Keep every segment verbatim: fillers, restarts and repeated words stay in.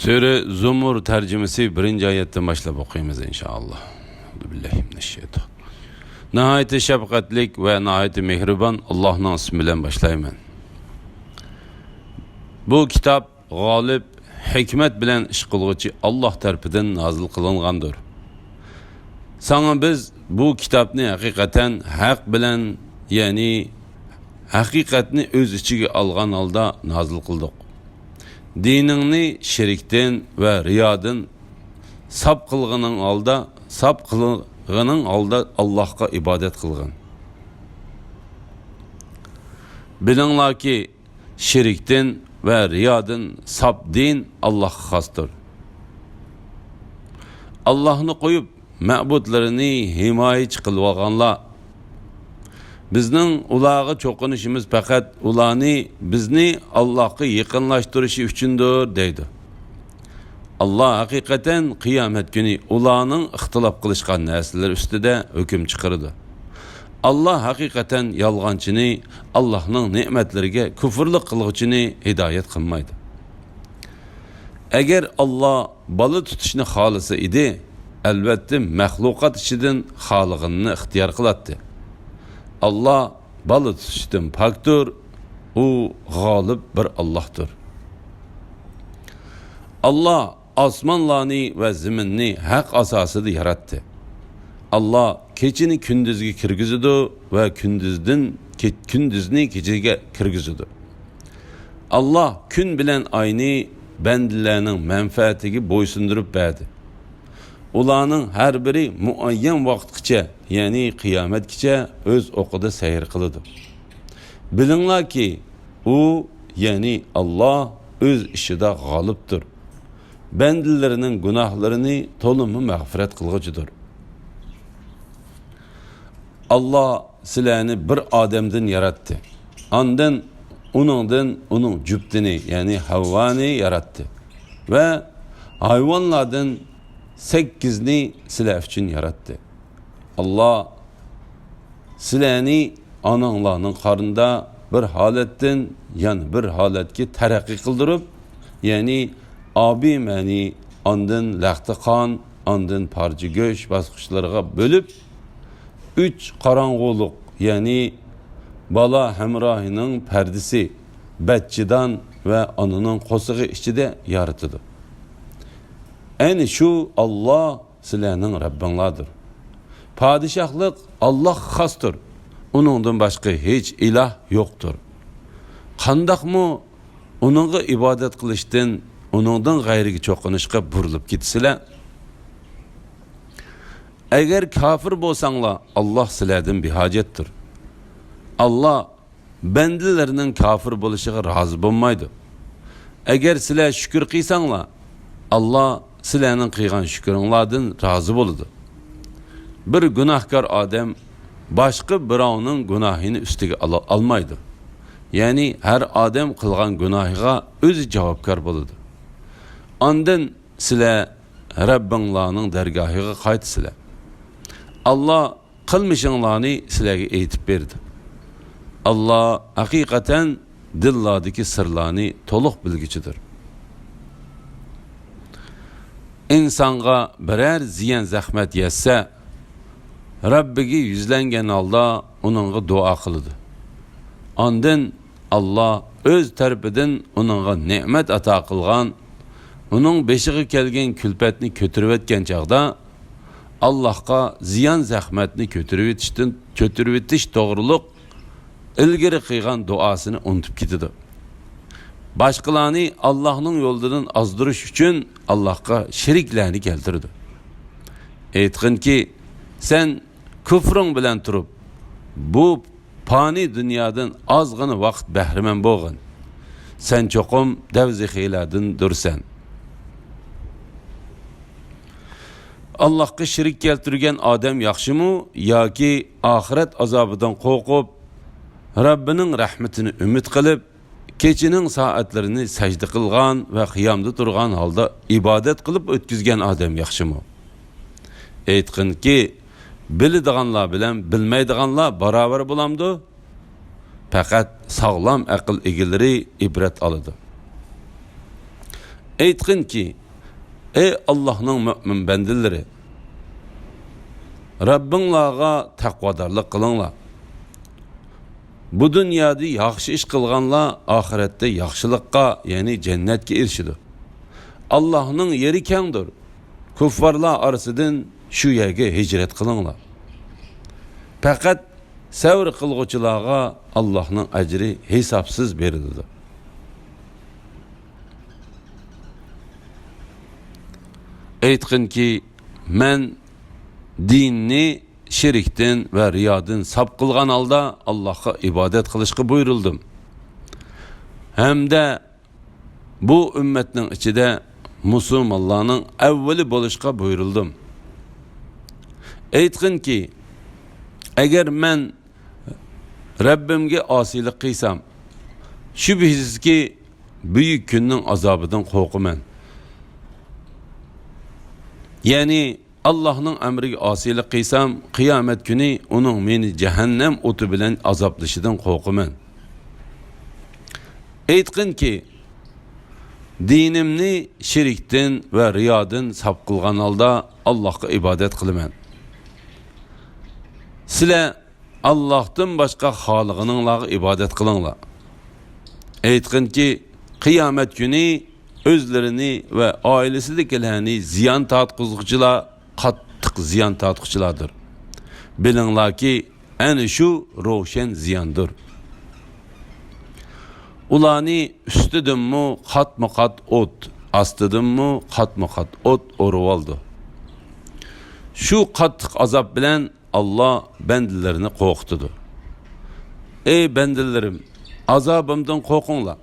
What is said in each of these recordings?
سۈرە زۇمۇر تەرجىمىسى بىرىنچى ئايەتتىن باشلاپ ئوقۇيمىز، ئىنشائاللا. ناھايىتى شەپقەتلىك ۋە ناھايىتى مېھرىبان ئاللاھنىڭ ئىسمى بىلەن باشلايمەن. بۇ كىتاب غالىب، ھېكمەت بىلەن ئىش قىلغۇچى ئاللاھ تەرىپىدىن نازىل قىلىنغاندۇر. ساڭا بىز بۇ كىتابنى ھەقىقەتەن ھەق بىلەن، يەنى ھەقىقەتنى ئۆز ئىچىگە ئالغان ھالدا نازىل قىلدۇق. دىنىڭنى شىركتىن ۋە رىيادىن ساپ قىلغىنىڭ ھالدا، ساپ قىلغىنىڭ ھالدا ئاللاھقا ئىبادەت قىلغىن. بىلىڭلاركى، شىركتىن ۋە رىيادىن ساپ دىن ئاللاھقا خاستۇر. ئاللاھنى قويۇپ، مەبۇدلىرىنى ھىمايىچى قىلىۋالغانلار، بىزنىڭ ئۇلارغا چوقۇنۇشىمىز پەقەت ئۇلارنى بىزنى ئاللاھقا يېقىنلاشتۇرۇشى ئۈچۈندۇر، دەيدۇ. ئاللاھ ھەقىقەتەن قىيامەت كۈنى ئۇلارنىڭ ئىختىلاپ قىلىشقان نەرسىلىرى ئۈستىدە ھۆكۈم چىقىرىدۇ. ئاللاھ ھەقىقەتەن يالغانچىنى، ئاللاھنىڭ نېمەتلىرىگە كۇفۇرلۇق قىلغۇچىنى ھىدايەت قىلمايدۇ. ئەگەر ئاللاھ بالا تۇتۇشنى خالىسا ئىدى، ئەلۋەتتە مەخلۇقات ئىچىدىن خالىغىنىنى ئىختىيار قىلاتتى. ئاللاھ بالا تۇتۇشتىن پاكتۇر، ئۇ غالىب بىر ئاللاھتۇر. ئاللاھ ئاسمانلارنى ۋە زېمىننى ھەق ئاساسىدا ياراتتى. ئاللاھ كېچىنى كۈندۈزگە كىرگۈزىدۇ ۋە كۈندۈزدىن، كە-، كۈندۈزنى كېچىگە كىرگۈزىدۇ. ئاللاھ كۈن بىلەن ئاينى بەندىلەرنىڭ مەنپەئەتىگە بويسۇندۇرۇپ بەردى. ئۇلارنىڭ ھەر بىرى مۇئەييەن ۋاقىتقىچە، يەنى قىيامەتكىچە ئۆز ئوقىدا سەير قىلىدۇ. بىلىڭلاركى، ئۇ، يەنى ئاللاھ ئۆز ئىشىدا غالىبتۇر. بەندىلىرىنىڭ گۇناھلىرىنى تولىمۇ مەغپىرەت قىلغۇچىدۇر. ئاللاھ سىلەرنى بىر ئادەمدىن ياراتتى. ئاندىن ئۇنىڭدىن ئۇنىڭ جۈپتىنى، يەنى ھەۋۋانى ياراتتى. ۋە ھايۋانلاردىن سەككىزنى سىلەر ئۈچۈن ياراتتى. ئاللاھ سىلەرنى ئاناڭلارنىڭ قارنىدا بىر ھالەتتىن يەنە بىر ھالەتكە تەرەققىي قىلدۇرۇپ، يەنى ئابىمەنى، ئاندىن لەختە قان، ئاندىن پارچە گۆش باسقۇچلىرىغا بۆلۈپ، ئۈچ قاراڭغۇلۇق، يەنى بالا ھەمراھىنىڭ پەردىسى، بەچچىدان ۋە ئانىنىڭ قورسىقى ئىچىدە يارىتىدۇ. ئەنە شۇ ئاللاھ سىلەرنىڭ رەببىڭلاردۇر. پادىشاھلىق ئاللاھقا خاستۇر. ئۇنىڭدىن باشقا ھېچ ئىلاھ يوقتۇر. قانداقمۇ ئۇنىڭغا ئىبادەت قىلىشتىن ئۇنىڭدىن غەيرىگە چوقۇنۇشقا بۇرۇلۇپ كېتىسىلەر؟ ئەگەر كاپىر بولساڭلار، ئاللاھ سىلەردىن بىھاجەتتۇر. ئاللاھ بەندىلىرىنىڭ كاپىر بولۇشىغا رازى بولمايدۇ. ئەگەر سىلەر شۈكۈر قىلساڭلار، ئاللاھ سىلەرنىڭ قىلغان شۈكرۈڭلاردىن رازى بولىدۇ. بىر گۇناھكار ئادەم باشقا بىراۋنىڭ گۇناھىنى ئۈستىگە ئالا-، ئالمايدۇ. يەنى ھەر ئادەم قىلغان گۇناھىغا ئۆزى جاۋابكار بولىدۇ. ئاندىن سىلەر رەببىڭلارنىڭ دەرگاھىغا قايتىسىلەر. ئاللاھ قىلمىشىڭلارنى سىلەرگە ئېيتىپ بېرىدۇ. ئاللاھ ھەقىقەتەن دىللاردىكى سىرلارنى تولۇق بىلگۈچىدۇر. ئىنسانغا بىرەر زىيان-زەخمەت يەتسە، رەببىگە يۈزلەنگەن ھالدا ئۇنىڭغا دۇئا قىلىدۇ. ئاندىن ئاللاھ ئۆز تەرىپىدىن ئۇنىڭغا نېمەت ئاتا قىلغان، ئۇنىڭ بېشىغا كەلگەن كۈلپەتنى كۆتۈرۈۋەتكەن چاغدا، ئاللاھقا زىيان-زەخمەتنى كۆتۈرۈۋېتىشتىن، كۆتۈرۈۋېتىش توغرۇلۇق ئىلگىرى قىلغان دۇئاسىنى ئۇنتۇپ كېتىدۇ. باشقىلارنى ئاللاھنىڭ يولىدىن ئازدۇرۇش ئۈچۈن ئاللاھقا شېرىكلەرنى كەلتۈرىدۇ. ئېيتقىنكى، سەن كۇفرۇڭ بىلەن تۇرۇپ، بۇ پانىي دۇنيادىن ئازغىنە ۋاقىت بەھرىمەن بولغىن. سەن چوقۇم دەۋزىخىيلەردىندۇرسەن. ئاللاھقا شېرىك كەلتۈرگەن ئادەم ياخشىمۇ ياكى ئاخىرەت ئازابىدىن قورقۇپ، رەببىنىڭ رەھمىتىنى ئۈمىد قىلىپ، كېچىنىڭ سائەتلىرىنى سەجدە قىلغان ۋە قىيامدا تۇرغان ھالدا ئىبادەت قىلىپ ئۆتكۈزگەن ئادەم ياخشىمۇ؟ ئېيتقىنكى، بىلىدىغانلار بىلەن بىلمەيدىغانلار باراۋەر بولامدۇ؟ پەقەت ساغلام ئەقىل ئىگىلىرى ئىبرەت ئالىدۇ. ئېيتقىنكى، ئەي ئاللاھنىڭ مۆمىن بەندىلىرى، رەببىڭلارغا تەقۋادارلىق قىلىڭلار. بۇ دۇنيادا ياخشى ئىش قىلغانلار ئاخىرەتتە ياخشىلىققا، يەنى جەننەتكە ئېرىشىدۇ. ئاللاھنىڭ يېرى كەڭدۇر. كۇففارلار ئارىسىدىن شۇ يەرگە ھىجرەت قىلىڭلار. پەقەت سەۋر قىلغۇچىلارغا ئاللاھنىڭ ئەجرى ھېسابسىز بېرىلىدۇ. ئېيتقىنكى، مەن دىننى شېرىكتىن ۋە رىيادىن ساپ قىلغان ھالدا ئاللاھقا ئىبادەت قىلىشقا بۇيرۇلدۇم. ھەمدە بۇ ئۈممەتنىڭ ئىچىدە مۇسۇلمانلارنىڭ ئەۋۋىلى بولۇشقا بۇيرۇلدۇم. ئېيتقىنكى، ئەگەر مەن رەببىمگە ئاسىيلىق قىلسام، شۈبھىسىزكى، بۈيۈك كۈننىڭ ئازابىدىن قورقىمەن. يەنى، ئاللاھنىڭ ئەمرىگە ئاسىيلىق قىلسام، قىيامەت كۈنى ئۇنىڭ مېنى جەھەننەم ئوتى بىلەن ئازابلىشىدىن قورقىمەن. ئېيتقىنكى، دىنىمنى شېرىكتىن ۋە رىيادىن ساپ قىلغان ھالدا ئاللاھقا ئىبادەت قىلىمەن. سىلەر ئاللاھتىن باشقا خالىغىنىڭلارغا ئىبادەت قىلىڭلار. ئېيتقىنكى، قىيامەت كۈنى ئۆزلىرىنى ۋە ئائىلىسىدىكىلەرنى زىيان تارتقۇزغۇچىلار قاتتىق زىيان تارتقۇچىلاردۇر. بىلىڭلاركى، ئەنە شۇ روشەن زىياندۇر. ئۇلارنى ئۈستىدىنمۇ قاتمۇ قات ئوت، ئاستىدىنمۇ قاتمۇ قات ئوت ئورىۋالىدۇ. شۇ قاتتىق ئازاب بىلەن ئاللا بەندىلىرىنى قورقۇتىدۇ. ئەي بەندىلىرىم، ئازابىمدىن قورقۇڭلار.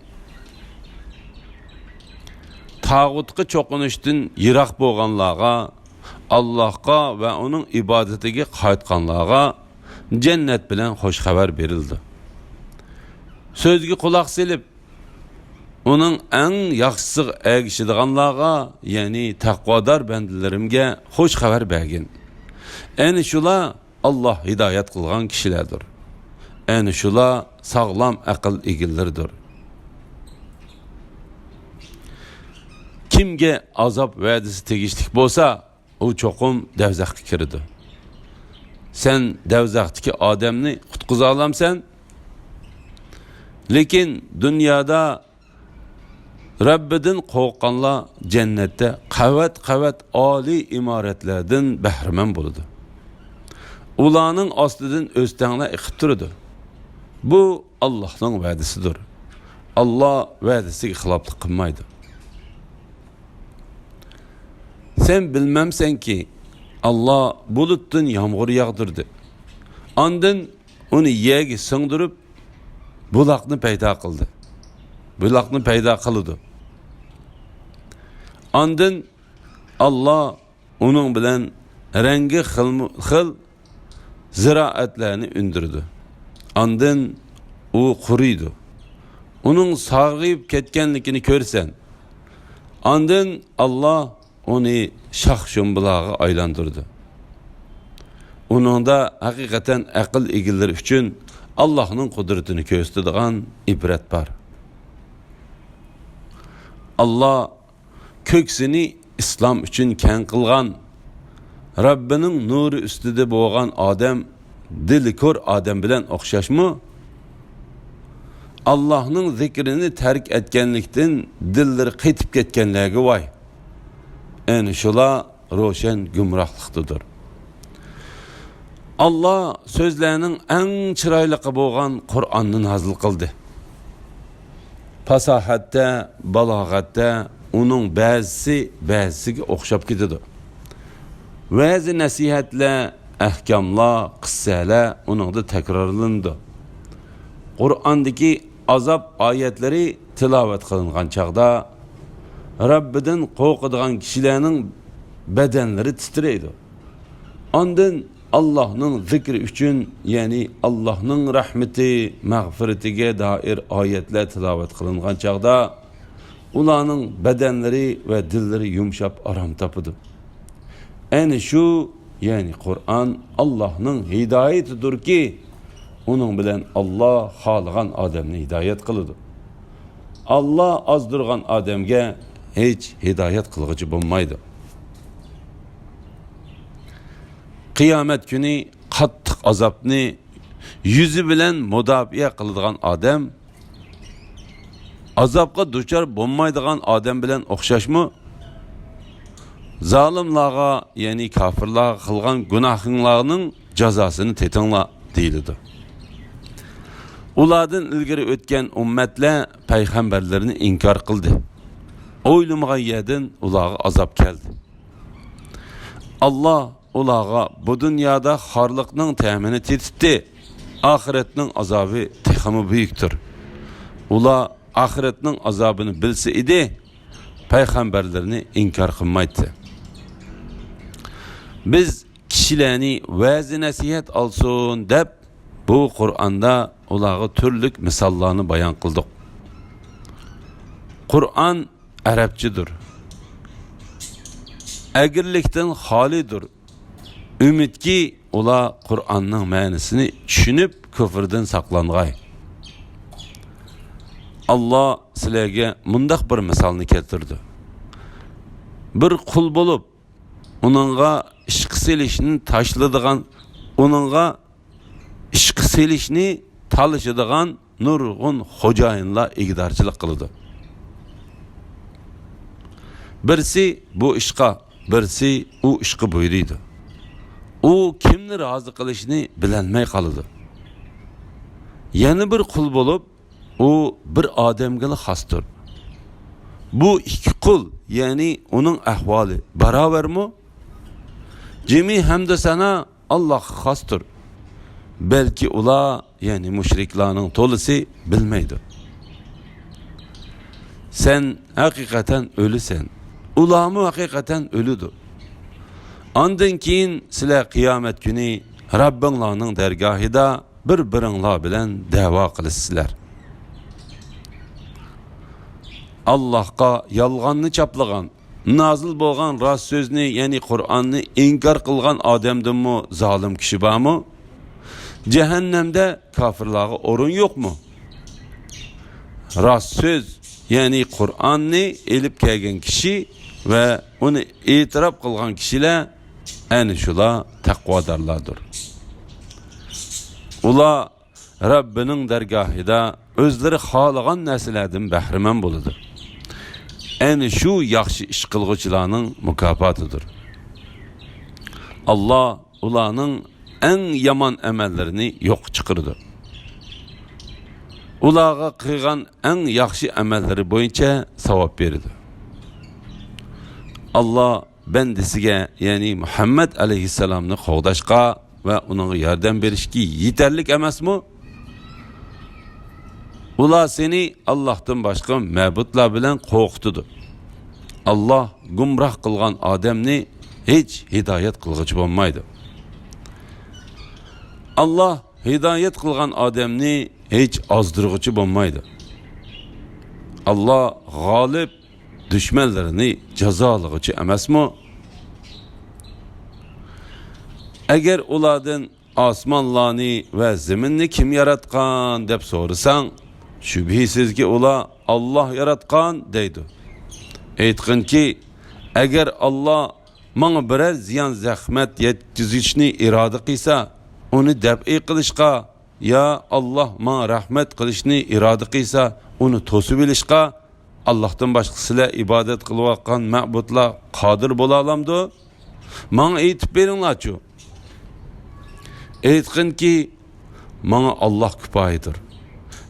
تاغۇتقا چوقۇنۇشتىن يىراق بولغانلارغا، ئاللاھقا ۋە ئۇنىڭ ئىبادىتىگە قايتقانلارغا جەننەت بىلەن خوش خەۋەر بېرىلىدۇ. سۆزگە قۇلاق سېلىپ، ئۇنىڭ ئەڭ ياخشىسىغا ئەگىشىدىغانلارغا، يەنى تەقۋادار بەندىلىرىمگە خوش خەۋەر بەرگىن. ئەنە شۇلار ئاللا ھىدايەت قىلغان كىشىلەردۇر. ئەنە شۇلار ساغلام ئەقىل ئىگىلىرىدۇر. كىمگە ئازاب ۋەدىسى تېگىشلىك بولسا، ئۇ چوقۇم دەۋزەخكە كىرىدۇ. سەن دەۋزەختىكى ئادەمنى قۇتقۇزالامسەن؟ لېكىن دۇنيادا رەببىدىن قورققانلار جەننەتتە قەۋەت-قەۋەت ئالىي ئىمارەتلەردىن بەھرىمەن بولىدۇ. ئۇلارنىڭ ئاستىدىن ئۆستەڭلەر ئېقىپ تۇرىدۇ. بۇ ئاللاھنىڭ ۋەدىسىدۇر. ئاللا ۋەدىسىگە خىلاپلىق قىلمايدۇ. سەن بىلمەمسەنكى، ئاللا بۇلۇتتىن يامغۇر ياغدۇردى. ئاندىن ئۇنى يەرگە سىڭدۈرۈپ، بۇلاقنى پەيدا قىلدى. بۇلاقنى پەيدا قىلىدۇ. ئاندىن ئاللا ئۇنىڭ بىلەن رەڭگى خىلمۇ خىل زىرائەتلەرنى ئۈندۈرىدۇ. ئاندىن ئۇ قۇرۇيدۇ. ئۇنىڭ سارغىيىپ كەتكەنلىكىنى كۆرىسەن. ئاندىن ئاللا ئۇنى شاخ-شۇمبىلارغا ئايلاندۇرىدۇ. ئۇنىڭدا ھەقىقەتەن ئەقىل ئىگىلىرى ئۈچۈن ئاللاھنىڭ قۇدرىتىنى كۆرسىتىدىغان ئىبرەت بار. ئاللا كۆكسىنى ئىسلام ئۈچۈن كەڭ قىلغان، رەببىنىڭ نۇرى ئۈستىدە بولغان ئادەم دىلى كور ئادەم بىلەن ئوخشاشمۇ؟ ئاللاھنىڭ زىكرىنى تەرك ئەتكەنلىكتىن دىللىرى قېتىپ كەتكەنلەرگە ۋاي! ئەنە شۇلار روشەن گۇمراھلىقتىدۇر. ئاللا سۆزلەرنىڭ ئەڭ چىرايلىقى بولغان قۇرئاننى نازىل قىلدى. پاساھەتتە، بالاغەتتە ئۇنىڭ بەزىسى بەزىسىگە ئوخشاپ كېتىدۇ. ۋەزى-نەسىھەتلەر، ئەھكاملار، قىسسەلەر ئۇنىڭدا تەكرارلىنىدۇ. قۇرئاندىكى ئازاب ئايەتلىرى تىلاۋەت قىلىنغان چاغدا، رەببىدىن قورقىدىغان كىشىلەرنىڭ بەدەنلىرى تىترەيدۇ. ئاندىن ئاللاھنىڭ زىكرى ئۈچۈن، يەنى ئاللاھنىڭ رەھمىتى، مەغپىرىتىگە دائىر ئايەتلەر تىلاۋەت قىلىنغان چاغدا، ئۇلارنىڭ بەدەنلىرى ۋە دىللىرى يۇمشاپ ئارام تاپىدۇ. ئەنە شۇ، يەنى قۇرئان ئاللاھنىڭ ھىدايىتىدۇركى، ئۇنىڭ بىلەن ئاللا خالىغان ئادەمنى ھىدايەت قىلىدۇ. ئاللا ئازدۇرغان ئادەمگە ھېچ ھىدايەت قىلغۇچى بولمايدۇ. قىيامەت كۈنى قاتتىق ئازابنى يۈزى بىلەن مۇداپىئە قىلىدىغان ئادەم ئازابقا دۇچار بولمايدىغان ئادەم بىلەن ئوخشاشمۇ؟ زالىملارغا، يەنى كاپىرلارغا قىلغان گۇناھىڭلارنىڭ جازاسىنى تېتىڭلار، دېيىلىدۇ. ئۇلاردىن ئىلگىرى ئۆتكەن ئۈممەتلەر پەيغەمبەرلىرىنى ئىنكار قىلدى. ئويلىمىغان يەردىن ئۇلارغا ئازاب كەلدى. ئاللا ئۇلارغا بۇ دۇنيادا خارلىقنىڭ تەمىنى تېتىتتى، ئاخىرەتنىڭ ئازابى تېخىمۇ بۈيۈكتۇر. ئۇلار ئاخىرەتنىڭ ئازابىنى بىلسە ئىدى، پەيغەمبەرلىرىنى ئىنكار قىلمايتتى. بىز كىشىلەرنى ۋەزى نەسىھەت ئالسۇن دەپ، بۇ قۇرئاندا ئۇلارغا تۈرلۈك مىساللارنى بايان قىلدۇق. قۇرئان ئەرەبچىدۇر. ئەگرىلىكتىن خالىيدۇر. ئۈمىدكى، ئۇلار قۇرئاننىڭ مەنىسىنى چۈشىنىپ، كۇفرىدىن ساقلانغاي. ئاللا سىلەرگە مۇنداق بىر مىسالنى كەلتۈردى. بىر قۇل بولۇپ، ئۇنىڭغا ئىشقا سېلىشنى تاشلىدىغان، ئۇنىڭغا ئىشقا سېلىشنى تالىشىدىغان نۇرغۇن خوجايىنلار ئىگىدارچىلىق قىلىدۇ. بىرسى بۇ ئىشقا، بىرسى ئۇ ئىشقا بۇيرۇيدۇ. ئۇ كىمنى رازى قىلىشنى بىلەلمەي قالىدۇ. يەنە بىر قۇل بولۇپ، ئۇ بىر ئادەمگىلا خاستۇر. بۇ ئىككى قۇل، يەنى ئۇنىڭ ئەھۋالى باراۋەرمۇ؟ جىمى ھەمدۇ سانا ئاللاھقا خاستۇر. بەلكى ئۇلار، يەنى مۇشرىكلارنىڭ تولىسى بىلمەيدۇ. سەن ھەقىقەتەن ئۆلىسەن. ئۇلارمۇ ھەقىقەتەن ئۆلىدۇ. ئاندىن كېيىن سىلەر قىيامەت كۈنى رەببىڭلارنىڭ دەرگاھىدا بىر-بىرىڭلار بىلەن دەۋا قىلىسىلەر. ئاللاھقا يالغاننى چاپلىغان، نازىل بولغان راست سۆزنى، يەنى قۇرئاننى ئىنكار قىلغان ئادەمدىنمۇ زالىم كىشى بارمۇ؟ جەھەننەمدە كاپىرلارغا ئورۇن يوقمۇ؟ راست سۆز، يەنى قۇرئاننى ئېلىپ كەلگەن كىشى ۋە ئۇنى ئېتىراپ قىلغان كىشىلەر، ئەنە شۇلار تەقۋادارلاردۇر. ئۇلار رەببىنىڭ دەرگاھىدا ئۆزلىرى خالىغان نەرسىلەردىن بەھرىمەن بولىدۇ. ئەنە شۇ ياخشى ئىش قىلغۇچىلارنىڭ مۇكاپاتىدۇر. ئاللا ئۇلارنىڭ ئەڭ يامان ئەمەللىرىنى يوققا چىقىرىدۇ. ئۇلارغا قىلغان ئەڭ ياخشى ئەمەللىرى بويىچە ساۋاب بېرىدۇ. ئاللا بەندىسىگە، يەنى مۇھەممەد ئەلەيھىسسالامنى قوغداشقا ۋە ئۇنىڭغا ياردەم بېرىشكە يېتەرلىك ئەمەسمۇ؟ ئۇلار سېنى ئاللاھتىن باشقا مەبۇدلار بىلەن قورقۇتىدۇ. ئاللاھ گۇمراھ قىلغان ئادەمنى ھېچ ھىدايەت قىلغۇچى بولمايدۇ. ئاللاھ ھىدايەت قىلغان ئادەمنى ھېچ ئازدۇرغۇچى بولمايدۇ. ئاللاھ غالىب، دۈشمەنلىرىنى جازالىغۇچى ئەمەسمۇ؟ ئەگەر ئۇلاردىن ئاسمانلارنى ۋە زېمىننى كىم ياراتقان دەپ سورىساڭ، شۈبھىسىزكى ئۇلار ئاللاھ ياراتقان دەيدۇ. ئېيتقىنكى، ئەگەر ئاللاھ ماڭا بىرەر زىيان زەخمەت يەتكۈزۈشنى ئىرادە قىلسا، ئۇنى دەپئى قىلىشقا، يا ئاللاھ ماڭا رەھمەت قىلىشنى ئىرادە قىلسا، ئۇنى توسۇۋېلىشقا، ئاللاھتىن باشقا سىلەر ئىبادەت قىلىۋاتقان مەبۇدلار قادىر بولالامدۇ؟ ماڭا ئېيتىپ بېرىڭلارچۇ. ئېيتقىنكى، ماڭا ئاللاھ كۇپايىدۇر.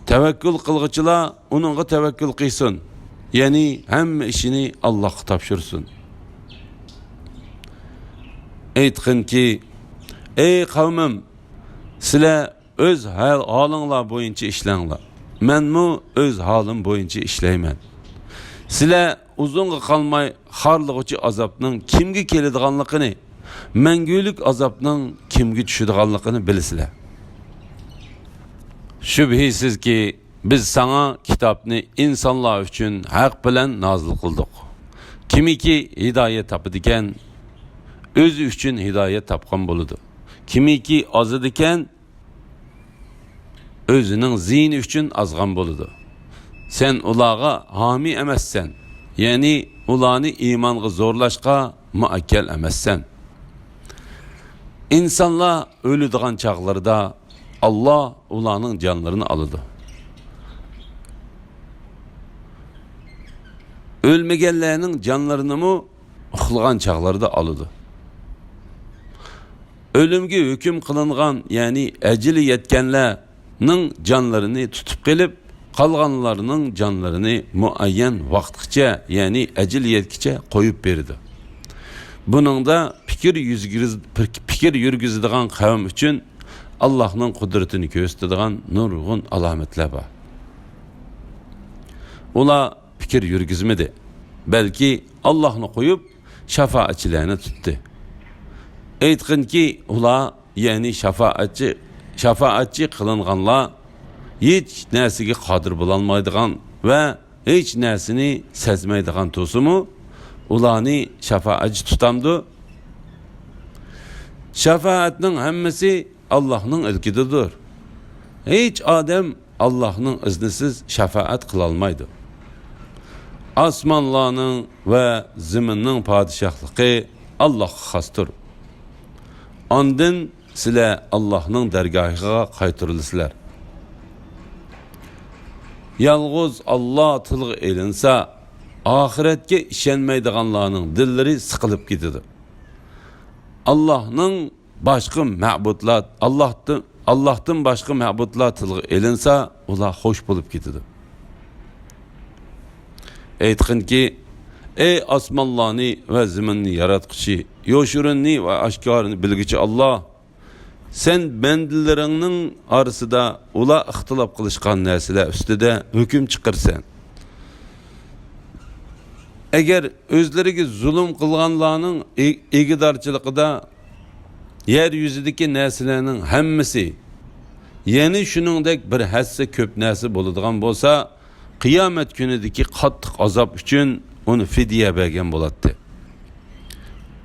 تەۋەككۈل قىلغۇچىلار ئۇنىڭغا تەۋەككۈل قىلسۇن، يەنى ھەممە ئىشىنى ئاللاھقا تاپشۇرسۇن. ئېيتقىنكى، ئەي قەۋمىم، سىلەر ئۆز ھال-، ھالىڭلار بويىچە ئىشلەڭلار. مەنمۇ ئۆز ھالىم بويىچە ئىشلەيمەن. سىلەر ئۇزۇنغا قالماي خارلىغۇچى ئازابنىڭ كىمگە كېلىدىغانلىقىنى، مەڭگۈلۈك ئازابنىڭ كىمگە چۈشىدىغانلىقىنى بىلىسىلەر. شۈبھىسىزكى، بىز ساڭا كىتابنى ئىنسانلار ئۈچۈن ھەق بىلەن نازىل قىلدۇق. كىمكى ھىدايەت تاپىدىكەن، ئۆزى ئۈچۈن ھىدايەت تاپقان بولىدۇ. كىمكى ئازىدىكەن، ئۆزىنىڭ زىيىنى ئۈچۈن ئازغان بولىدۇ. سەن ئۇلارغا ھامىي ئەمەسسەن، يەنى ئۇلارنى ئىمانغا زورلاشقا مۇئەككەل ئەمەسسەن. ئىنسانلار ئۆلىدىغان چاغلىرىدا ئاللا ئۇلارنىڭ جانلىرىنى ئالىدۇ. ئۆلمىگەنلەرنىڭ جانلىرىنىمۇ ئۇخلىغان چاغلىرىدا ئالىدۇ. ئۆلۈمگە ھۆكۈم قىلىنغان، يەنى ئەجىلى يەتكەنلەرنىڭ جانلىرىنى تۇتۇپ قېلىپ، قالغانلارنىڭ جانلىرىنى مۇئەييەن ۋاقىتقىچە، يەنى ئەجىلى يەتكىچە قويۇپ بېرىدۇ. بۇنىڭدا پىكىر يۈزگۈز-، پىكىر يۈرگۈزىدىغان قەۋم ئۈچۈن ئاللاھنىڭ قۇدرىتىنى كۆرسىتىدىغان نۇرغۇن ئالامەتلەر بار. ئۇلار پىكىر يۈرگۈزمىدى، بەلكى ئاللاھنى قويۇپ، شاپائەتچىلەرنى تۇتتى. ئېيتقىنكى، ئۇلار، يەنى شاپائەتچى، شاپائەتچى قىلىنغانلار ھېچ نەرسىگە قادىر بولالمايدىغان ۋە ھېچ نەرسىنى سەزمەيدىغان تۇرسىمۇ، ئۇلارنى شاپائەتچى تۇتامدۇ؟ شاپائەتنىڭ ھەممىسى ئاللاھنىڭ ئىلكىدىدۇر. ھېچ ئادەم ئاللاھنىڭ ئىزنىسىز شاپائەت قىلالمايدۇ. ئاسمانلارنىڭ ۋە زېمىننىڭ پادىشاھلىقى ئاللاھقا خاستۇر. ئاندىن سىلەر ئاللاھنىڭ دەرگاھىغا قايتۇرۇلىسىلەر. يالغۇز ئاللا تىلغا ئېلىنسا، ئاخىرەتكە ئىشەنمەيدىغانلارنىڭ دىللىرى سىقىلىپ كېتىدۇ. ئاللاھنىڭ باشقا مەبۇدلار، ئاللاھتىن، ئاللاھتىن باشقا مەبۇدلار تىلغا ئېلىنسا، ئۇلار خوش بولۇپ كېتىدۇ. ئېيتقىنكى، ئەي ئاسمانلارنى ۋە زېمىننى ياراتقۇچى، يوشۇرۇننى ۋە ئاشكارىنى بىلگۈچى ئاللا! سەن بەندىلىرىڭنىڭ ئارىسىدا ئۇلار ئىختىلاپ قىلىشقان نەرسىلەر ئۈستىدە ھۆكۈم چىقىرىسەن. ئەگەر ئۆزلىرىگە زۇلۇم قىلغانلارنىڭ ئى-، ئىگىدارچىلىقىدا يەر يۈزىدىكى نەرسىلەرنىڭ ھەممىسى، يەنى شۇنىڭدەك بىر ھەسسە كۆپ نەرسە بولىدىغان بولسا، قىيامەت كۈنىدىكى قاتتىق ئازاب ئۈچۈن ئۇنى فىدىيە بەرگەن بولاتتى.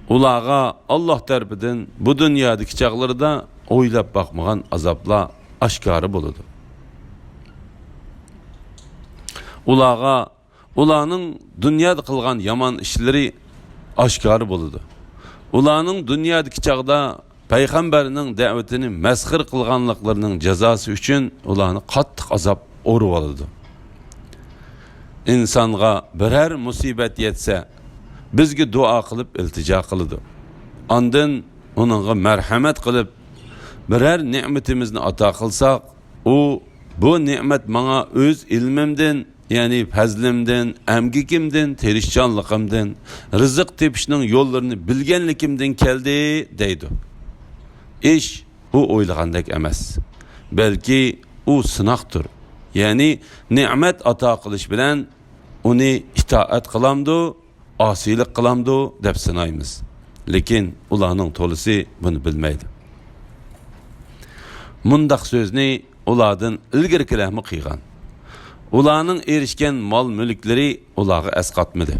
ئۇلارغا ئاللاھ تەرىپىدىن بۇ دۇنيادىكى چاغلىرىدا ئويلاپ باقمىغان ئازابلار ئاشكارا بولىدۇ. ئۇلارغا ئۇلارنىڭ دۇنيادا قىلغان يامان ئىشلىرى ئاشكارا بولىدۇ. ئۇلارنىڭ دۇنيادىكى چاغدا پەيغەمبەرنىڭ دەۋىتىنى مەسخىرە قىلغانلىقلىرىنىڭ جازاسى ئۈچۈن ئۇلارنى قاتتىق ئازاب ئۇرۇۋالىدۇ. ئىنسانغا بىرەر مۇسىبەت يەتسە، بىزگە دۇئا قىلىپ ئىلتىجا قىلىدۇ. ئاندىن ئۇنىڭغا مەرھەمەت قىلىپ، بىرەر نېمىتىمىزنى ئاتا قىلساق، ئۇ، بۇ نېمەت ماڭا ئۆز ئىلمىمدىن، يەنى پەزلىمدىن، ئەمگىكىمدىن، تىرىشچانلىقىمدىن، رىزىق تېپىشنىڭ يوللىرىنى بىلگەنلىكىمدىن كەلدى، دەيدۇ. ئىش ئۇ ئويلىغاندەك ئەمەس. بەلكى ئۇ سىناقتۇر. يەنى نېمەت ئاتا قىلىش بىلەن ئۇنى ئىتائەت قىلامدۇ، ئاسىيلىق قىلامدۇ دەپ سىنايمىز. لېكىن ئۇلارنىڭ تولىسى بۇنى بىلمەيدۇ. مۇنداق سۆزنى ئۇلاردىن ئىلگىرىكىلەرمۇ قىلغان. ئۇلارنىڭ ئېرىشكەن مال-مۈلۈكلىرى ئۇلارغا ئەسقاتمىدى.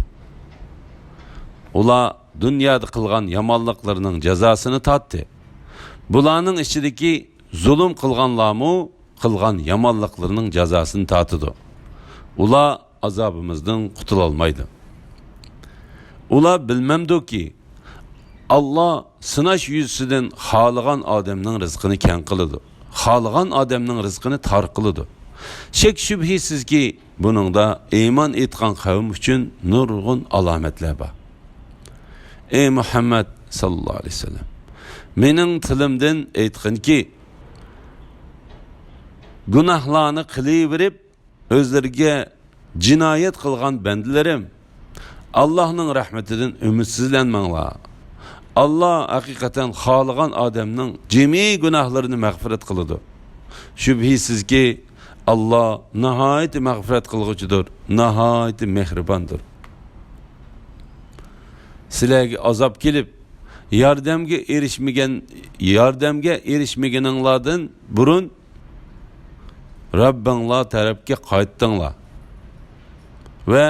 ئۇلار دۇنيادا قىلغان يامانلىقلىرىنىڭ جازاسىنى تارتتى. بۇلارنىڭ ئىچىدىكى زۇلۇم قىلغانلارمۇ قىلغان يامانلىقلىرىنىڭ جازاسىنى تارتىدۇ. ئۇلار ئازابىمىزدىن قۇتۇلالمايدۇ. ئۇلار بىلمەمدۇكى، ئاللا سىناش يۈزىسىدىن خالىغان ئادەمنىڭ رىزقىنى كەڭ قىلىدۇ، خالىغان ئادەمنىڭ رىزقىنى تار قىلىدۇ. شەك-شۈبھىسىزكى، بۇنىڭدا ئىمان ئېيتقان قەۋم ئۈچۈن نۇرغۇن ئالامەتلەر بار. ئەي مۇھەممەد ساللاللاھۇ ئەلەيھى ۋەسەللەم، مېنىڭ تىلىمدىن ئېيتقىنكى، گۇناھلارنى قىلىۋېرىپ، ئۆزلىرىگە جىنايەت قىلغان بەندىلىرىم، ئاللاھنىڭ رەھمىتىدىن ئۈمىدسىزلەنمەڭلار. ئاللا ھەقىقەتەن خالىغان ئادەمنىڭ جىمى گۇناھلىرىنى مەغپىرەت قىلىدۇ. شۈبھىسىزكى، ئاللا ناھايىتى مەغپىرەت قىلغۇچىدۇر، ناھايىتى مېھرىباندۇر. سىلەرگە ئازاب كېلىپ، ياردەمگە ئېرىشمىگەن، ياردەمگە ئېرىشمىگىنىڭلاردىن بۇرۇن رەببىڭلار تەرەپكە قايتىڭلار ۋە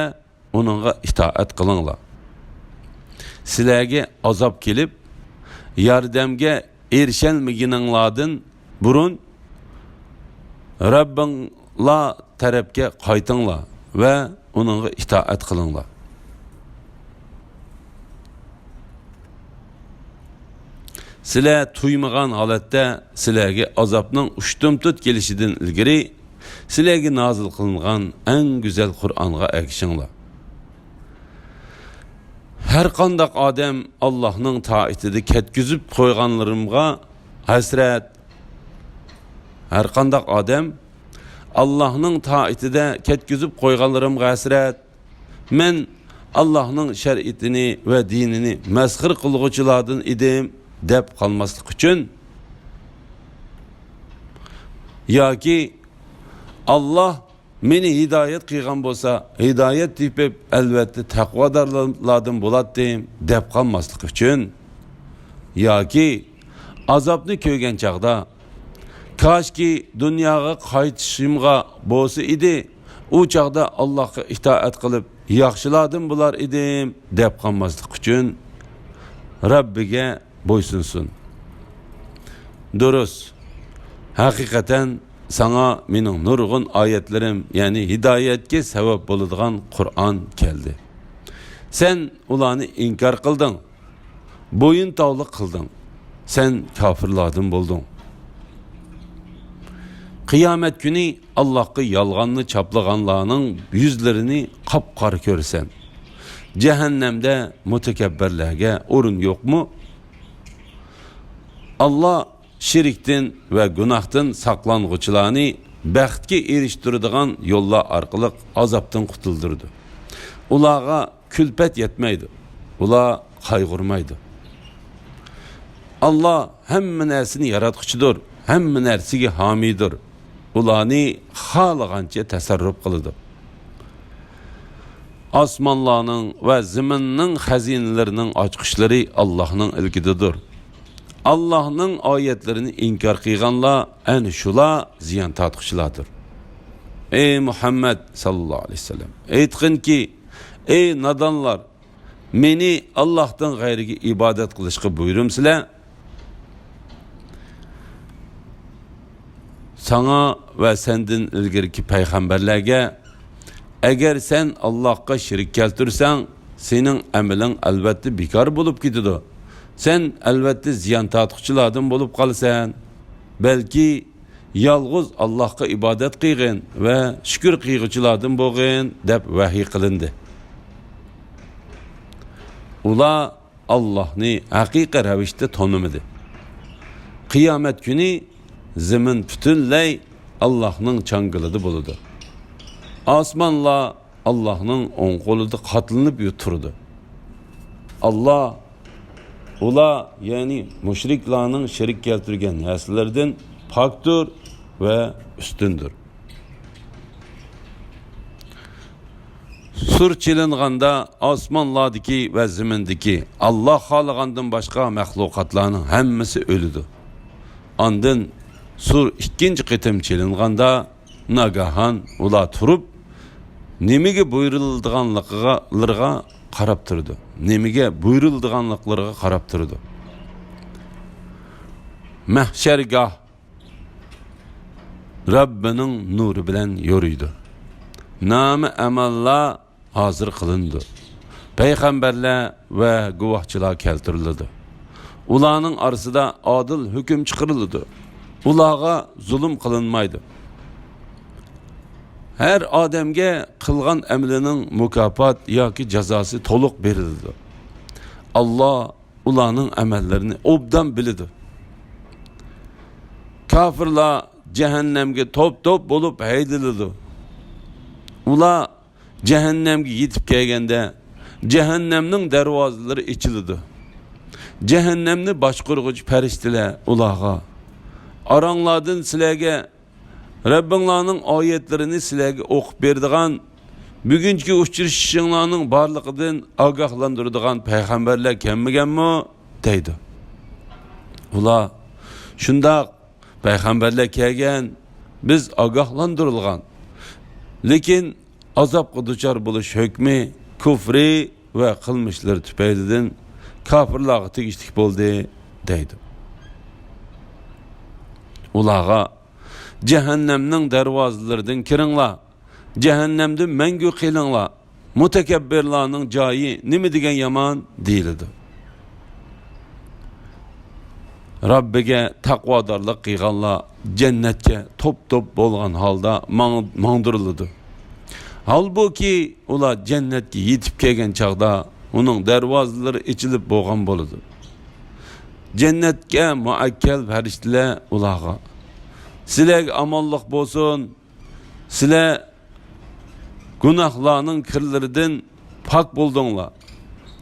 ئۇنىڭغا ئىتائەت قىلىڭلار. سىلەرگە ئازاب كېلىپ، ياردەمگە ئېرىشەلمىگىنىڭلاردىن بۇرۇن رەببىڭلار تەرەپكە قايتىڭلار ۋە ئۇنىڭغا ئىتائەت قىلىڭلار. سىلەر تۇيمىغان ھالەتتە سىلەرگە ئازابنىڭ ئۇشتۇمتۇت كېلىشىدىن ئىلگىرى سىلەرگە نازىل قىلىنغان ئەڭ گۈزەل قۇرئانغا ئەگىشىڭلار. ھەرقانداق ئادەم ئاللاھنىڭ تائىتىدە كەتكۈزۈپ قويغانلىرىمغا ھەسرەت. ھەرقانداق ئادەم ئاللاھنىڭ تائىتىدە كەتكۈزۈپ قويغانلىرىمغا ھەسرەت. مەن ئاللاھنىڭ شەرىئىتىنى ۋە دىنىنى مەسخىرە قىلغۇچىلاردىن ئىدىم دەپ قالماسلىق ئۈچۈن ياكى ئاللاھ مېنى ھىدايەت قىلغان بولسا، ھىدايەت تېپىپ، ئەلۋەتتە تەقۋادارلاردىن بولاتتىم دەپ قالماسلىق ئۈچۈن ياكى ئازابنى كۆرگەن چاغدا، كاشكى دۇنياغا قايتىشىمغا بولسا ئىدى، ئۇ چاغدا ئاللاھقا ئىتائەت قىلىپ، ياخشىلاردىن بولار ئىدىم دەپ قالماسلىق ئۈچۈن رەببىگە بويسۇنسۇن. دۇرۇس، ھەقىقەتەن ساڭا مېنىڭ نۇرغۇن ئايەتلىرىم، يەنى ھىدايەتكە سەۋەب بولىدىغان قۇرئان كەلدى. سەن ئۇلارنى ئىنكار قىلدىڭ، بويۇنتاۋلىق قىلدىڭ. سەن كاپىرلاردىن بولدۇڭ. قىيامەت كۈنى ئاللاھقا يالغاننى چاپلىغانلارنىڭ يۈزلىرىنى قاپقارا كۆرىسەن. جەھەننەمدە مۇتەكەببىرلەرگە ئورۇن يوقمۇ؟ ئاللاھ شىركتىن ۋە گۇناھتىن ساقلانغۇچىلارنى بەختكە ئېرىشتۈرىدىغان يوللار ئارقىلىق ئازابتىن قۇتۇلدۇرىدۇ. ئۇلارغا كۈلپەت يەتمەيدۇ. ئۇلار قايغۇرمايدۇ. ئاللاھ ھەممە نەرسىنى ياراتقۇچىدۇر، ھەممە نەرسىگە ھامىيدۇر. ئۇلارنى خالىغانچە تەسەررۇپ قىلىدۇ. ئاسمانلارنىڭ ۋە زېمىننىڭ خەزىنىلىرىنىڭ ئاچقۇچلىرى ئاللاھنىڭ ئىلكىدىدۇر. ئاللاھنىڭ ئايەتلىرىنى ئىنكار قىلغانلار ئەنە شۇلار زىيان تارتقۇچىلاردۇر. ئەي مۇھەممەد ساللاللاھۇ ئەلەيھى ۋەسەللەم، ئېيتقىنكى، ئەي نادانلار، مېنى ئاللاھتىن غەيرىگە ئىبادەت قىلىشقا بۇيرۇمسىلەر؟ ساڭا ۋە سەندىن ئىلگىرىكى پەيغەمبەرلەرگە، ئەگەر سەن ئاللاھقا شېرىك كەلتۈرسەڭ، سېنىڭ ئەمىلىڭ ئەلۋەتتە بىكار بولۇپ كېتىدۇ. سەن ئەلۋەتتە زىيان تارتقۇچىلاردىن بولۇپ قالىسەن. بەلكى يالغۇز ئاللاھقا ئىبادەت قىلغىن ۋە شۈكۈر قىلغۇچىلاردىن بولغىن دەپ ۋەھىي قىلىندى. ئۇلار ئاللاھنى ھەقىقىي رەۋىشتە تونۇمىدى. قىيامەت كۈنى زېمىن پۈتۈنلەي ئاللاھنىڭ چاڭگىلىدا بولىدۇ. ئاسمانلار ئاللاھنىڭ ئوڭ قولىدا قاتلىنىپ تۇرىدۇ. ئاللاھ ئۇلار، يەنى مۇشرىكلارنىڭ شېرىك كەلتۈرگەن نەرسىلىرىدىن پاكتۇر ۋە ئۈستۈندۇر. سۇر چېلىنغاندا ئاسمانلاردىكى ۋە زېمىندىكى ئاللاھ خالىغاندىن باشقا مەخلۇقاتلارنىڭ ھەممىسى ئۆلىدۇ. ئاندىن سۇر ئىككىنچى قېتىم چېلىنغاندا، ناگاھان ئۇلار تۇرۇپ، نېمىگە بۇيرۇلىدىغانلىقىغا قاراپ تۇرىدۇ. نېمىگە بۇيرۇلىدىغانلىقلىرىغا قاراپ تۇرىدۇ. مەھشەرگاھ رەببىنىڭ نۇرى بىلەن يورۇيدۇ. نامە ئەمەللار ھازىر قىلىنىدۇ. پەيغەمبەرلەر ۋە گۇۋاھچىلار كەلتۈرۈلىدۇ. ئۇلارنىڭ ئارىسىدا ئادىل ھۆكۈم چىقىرىلىدۇ. ئۇلارغا زۇلۇم قىلىنمايدۇ. ھەر ئادەمگە قىلغان ئەمىلىنىڭ مۇكاپات ياكى جازاسى تولۇق بېرىلىدۇ. ئاللاھ ئۇلارنىڭ ئەمەللىرىنى ئوبدان بىلىدۇ. كاپىرلار جەھەننەمگە توپ-توپ بولۇپ ھەيدىلىدۇ. ئۇلار جەھەننەمگە يېتىپ كەلگەندە، جەھەننەمنىڭ دەرۋازىلىرى ئېچىلىدۇ. جەھەننەمنى باشقۇرغۇچى پەرىشتىلەر ئۇلارغا، ئاراڭلاردىن سىلەرگە رەببىڭلارنىڭ ئايەتلىرىنى سىلەرگە ئوقۇپ بېرىدىغان، بۈگۈنكى ئۇچرىشىشىڭلارنىڭ بارلىقىدىن ئاگاھلاندۇرىدىغان پەيغەمبەرلەر كەلمىگەنمۇ؟ دەيدۇ. ئۇلار، شۇنداق، پەيغەمبەرلەر كەلگەن، بىز ئاگاھلاندۇرۇلغان. لېكىن ئازابقا دۇچار بولۇش ھۆكمى كۇفرى ۋە قىلمىشلىرى تۈپەيلىدىن كاپىرلارغا تېگىشلىك بولدى، دەيدۇ. ئۇلارغا، جەھەننەمنىڭ دەرۋازىلىرىدىن كىرىڭلار، جەھەننەمدە مەڭگۈ قېلىڭلار، مۇتەكەببىرلارنىڭ جايى نېمە دېگەن يامان، دېيىلىدۇ. رەببىگە تەقۋادارلىق قىلغانلار جەننەتكە توپ-توپ بولغان ھالدا ماڭ-، ماڭدۇرۇلىدۇ. ھالبۇكى، ئۇلار جەننەتكە يېتىپ كەلگەن چاغدا ئۇنىڭ دەرۋازىلىرى ئېچىلىپ بولغان بولىدۇ. جەننەتكە مۇئەككەل پەرىشتىلەر ئۇلارغا، سىلەرگە ئامانلىق بولسۇن، سىلەر گۇناھلارنىڭ كىرلىرىدىن پاك بولدۇڭلار،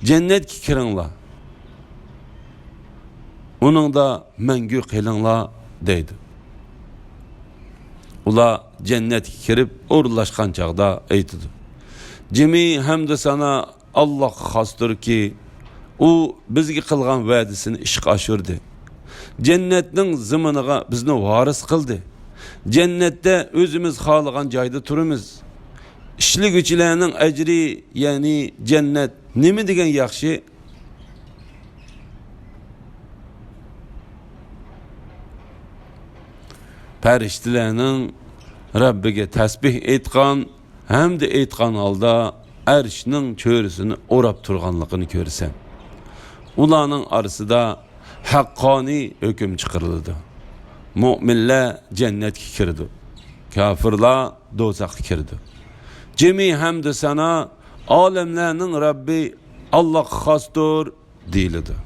جەننەتكە كىرىڭلار، ئۇنىڭدا مەڭگۈ قېلىڭلار، دەيدۇ. ئۇلار جەننەتكە كىرىپ ئورۇنلاشقان چاغدا ئېيتىدۇ، جىمى ھەمدۇ سانا ئاللاغا خاستۇركى، ئۇ بىزگە قىلغان ۋەدىسىنى ئىشقا ئاشۇردى. جەننەتنىڭ زېمىنىغا بىزنى ۋارىس قىلدى. جەننەتتە ئۆزىمىز خالىغان جايدا تۇرىمىز. ئىشلىگۈچىلەرنىڭ ئەجرى، يەنى جەننەت نېمە دېگەن ياخشى! پەرىشتىلەرنىڭ رەببىگە تەسبىھ ئېيتقان ھەمدە ئېيتقان ھالدا ئەرشنىڭ چۆرىسىنى ئوراپ تۇرغانلىقىنى كۆرىسەن. ئۇلارنىڭ ئارىسىدا ھەققانىي ھۆكۈم چىقىرىلىدۇ. مۆمىنلەر جەننەتكە كىرىدۇ. كاپىرلار دوزاخقا كىرىدۇ. جىمى ھەمدۇ سانا ئالەملەرنىڭ رەببى ئاللاغا خاستۇر، دېيىلىدۇ.